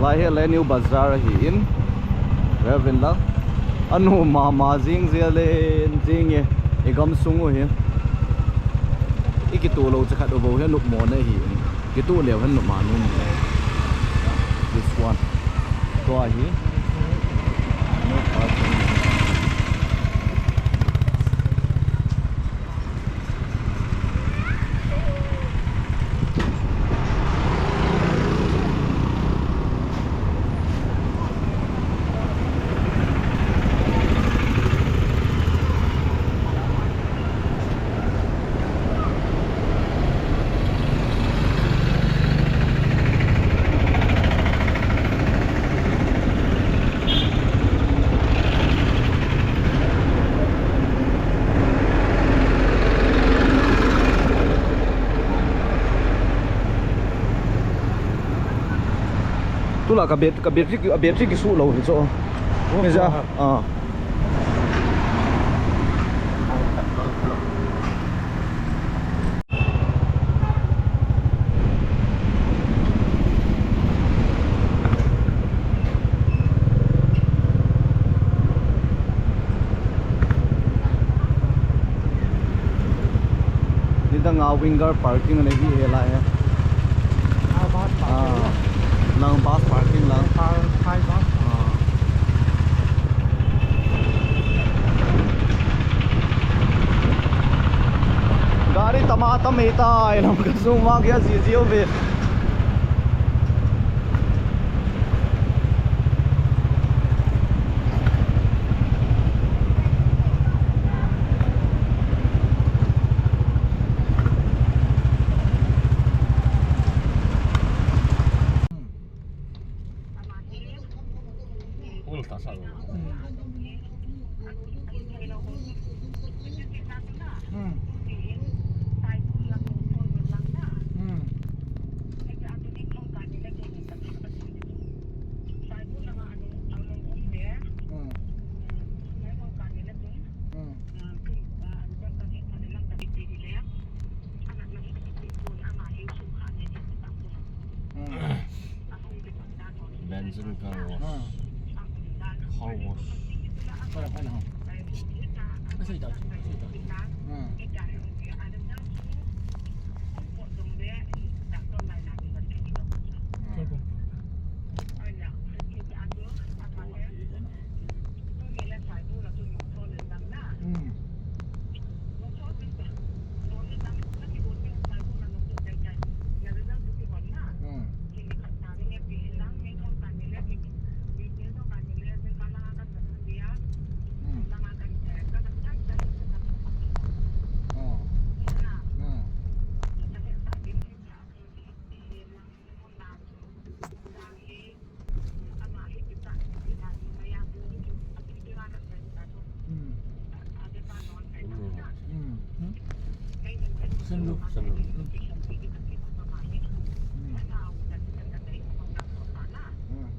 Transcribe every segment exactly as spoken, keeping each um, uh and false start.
Lai hi le New Bazar ahi in. Vevin la. Anu mama jing jia le jing e. I gam sung u hi. I kitu lo cha khat u bo hi nup mo na hi. Kitu leu hin nup ma nu. This one. Tua hi. No parking. Tula ka bat-, ka battery, ka battery kisu lo hi chu. Oh, ni ja. Ah. Nidang a winger parking nei hi lai he. Ah, bus parking. Ah, nang bus parking lang. Thai, Thai bus. Ah. Gari tama tam hita, ilam kasung ma kya ji ji ove. Ul ta sa lo. Hmm. Hmm. Hmm. Hmm. Hmm. Benson car wash. Hmm. Car wash. Car wash. Hmm. Hmm. Hmm. Hmm. Hmm. Oh. Hmm. Hmm. Hmm. Hmm. Sunroof. Sunroof. Hmm. Hmm.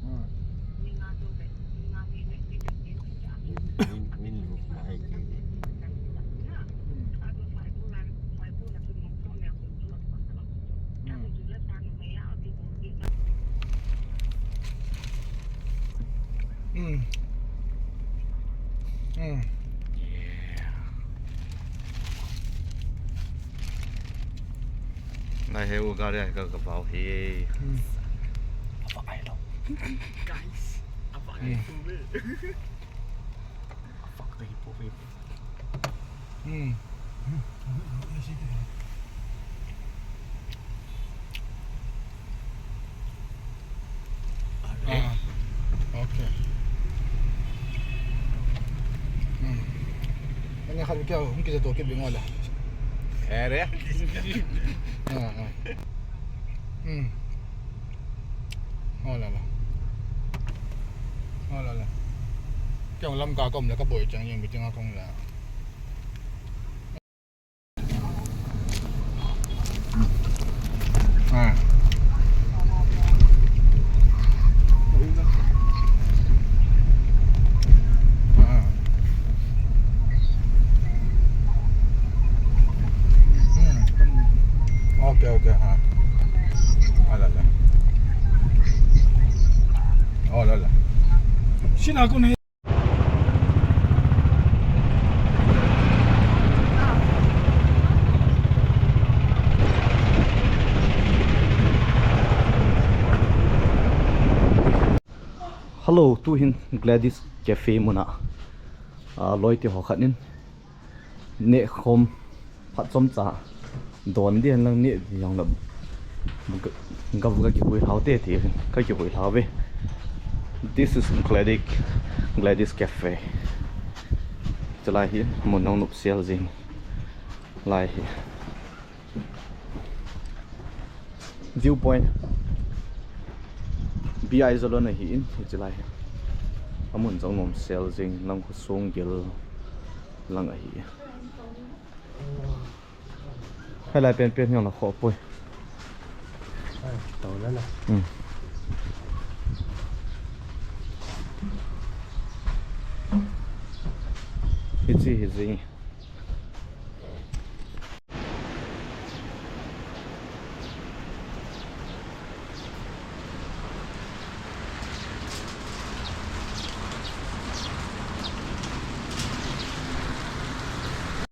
Hmm. Min, min roof ma hai ke. Hmm. Hmm. Hmm. Hmm. Yeah. Ngai he u gari ai ka ka pau he. Hmm. Apa ai lo. Guys, apa ai lo. Apa ai po. Hmm. Ah, okay. Hmm. Ani khat kya hung kija to kit bingo la. Ere. Ah, ah. Hmm. Oh la la. Oh la la. Kya lam ka kom la ka boi chang yung meeting a kong la. Ah. Ah. Okay, okay, ha. Ala la. Oh, la la. Sina kun he. Hello, tuhin Gladys Cafe muna, ah, loi te ho khat in neh khom phat chomcha don ding hen lang neh ding jong la ga, ga, ga kihui lhau te ti ka kihui lhau ve. This is Gladys, Gladys Cafe. Chulai hi mun nong nop sel jing lai hi. Viewpoint. B I Zalon ahi in, hiche lai hi. Amun jong nom sel jing lang khosung gel lang ahi. Hai lai pen pen hiong la kho poi. Ai, to la la. Hmm. Hiche hi jing.